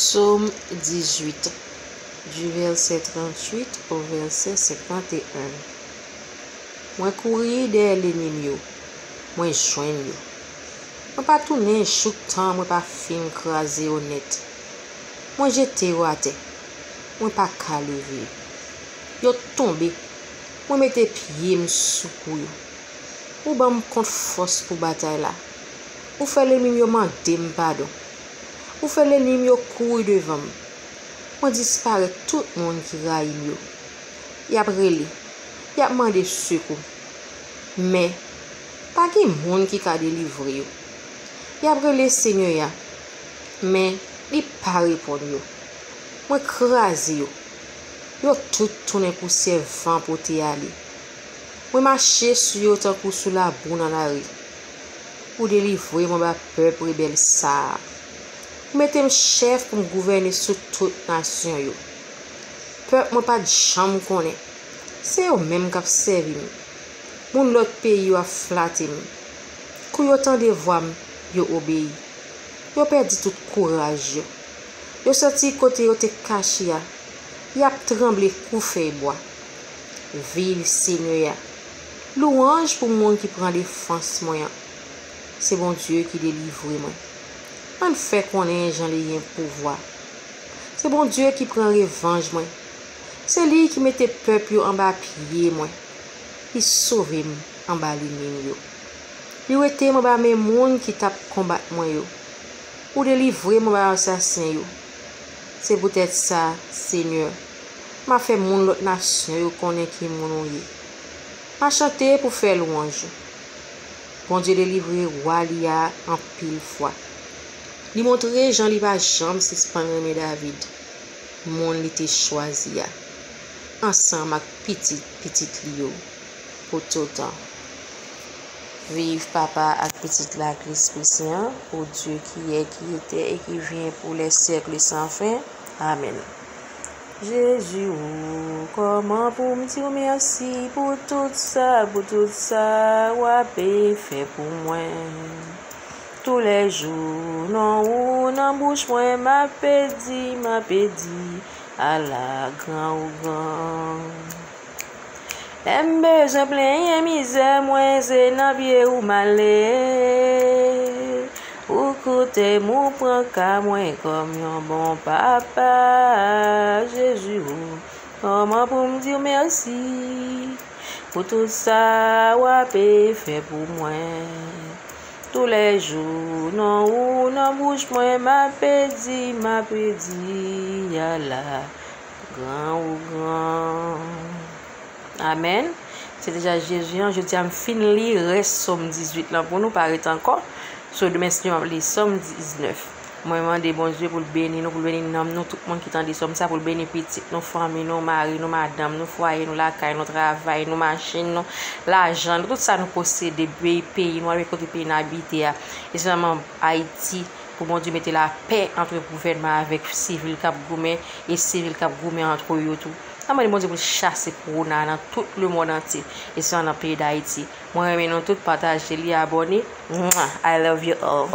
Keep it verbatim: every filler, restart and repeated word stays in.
Sòm dizuit, du verset tranntuit au verset senkanteyen. Mwen kouri dèyè lènmi m yo, mwen jwenn yo. Mwen pa tounen jouk tan mwen pa fin kraze yo nèt. Mwen jete yo atè, mwen pa ka leve yo. Yo tonbe, mwen mete pye m sou kou yo. Ou ban m kont fòs pou batay la. Ou fè lènmi m yo mande m padon. Ou fè lènmi m yo kouri devan m. Mwen disparèt tout moun ki rayi m yo. Y ap rele, y ap mande sekou. Men, pa gen moun ki ka delivre yo. Y ap rele Senyè a, men li pa reponn yo. Mwen kraze yo. Yo tout tounen pousyè van pote ale. Mwen mache sou yo tankou sou labou nan lari. Ou delivre m anba pèp rebèl sa a. Ou mete m chèf pou m gouvène sou tout nasyon yo. Pèp mwen pa t janm konnen, se yo menm k ap sèvi m. Moun lòt peyi yo ap flate m. Kou yo tande vwa m, yo obeyi. Yo pèdi tout kouraj yo. Yo soti kote yo te kache a. Y ap tranble kou fèy bwa. Viv Senyè a! Lwanj pou moun ki pran defans mwen an. Se Bondye ki delivre mwen. Ann fè konnen jan li gen pouvwa. Se Bondye ki pran revanj mwen. Se li ki mete pèp yo anba pye mwen. Li sove m anba lènmi m yo. Li wete m anba men moun ki t ap konbat mwen yo. Ou delivre m anba asasen yo. Se poutèt sa, Senyè, m ap fè moun lòt nasyon yo konnen ki moun ou ye. M a chante pou fè lwanj ou. Bondye delivre wa li a anpil fwa. Li montre jan li pa janm sispann renmen David, moun li te chwazi a, ansanm ak pitit pitit li yo pou toutan. Viv Papa ak Pitit la ak Lespri Sen an, o Dye ki è, ki etè e ki vyen pou lè syèk san fen. Amèn. Jezi o, kòman pou m di w mèsi pou tout sa, pou tout sa w ape fè pou mwen. Toulèjou non ou nan bouch mwen, m ape di, m ape di, ala gran ou gran. Lè m bezwen plenyen mizè mwen, se nan pye ou m ale. Ou koute m, ou pran ka mwen kòm yon bon papa. Jezi o, kòman pou m di w mèsi pou tout sa w ape fè pou mwen. Toulèjou non ou nan bouch mwen, m ape di, m ape di, ala gran ou gran. Amèn. Se deja Jezi an. Jodi a m fin li rès Sòm dizuit lan pou nou, pa ret ankò. So, demen, Senyè, m ap li Sòm diznèf. Mwen mande Bondye pou l beni nou, pou l beni nanm nou, tout moun ki tande Sòm sa, pou l beni pitit nou, fanmi nou, mari nou, madanm nou, fwaye nou, lakay nou, travay nou, machin nou, lajan nou, tout sa nou posede, peyi, peyi nou, avèk kote peyi n abite a. Espesyalman Ayiti, pou Bondye mete lapè ant gouvènman avèk sivil k ap goumen e sivil k ap goumen ant yo tou. N ap mande Bondye pou l chase kowona nan tout lemonn antye, espesyalman nan peyi Dayiti. Mwen renmen nou tout, pataje li, abòne. Mwah! I love you all.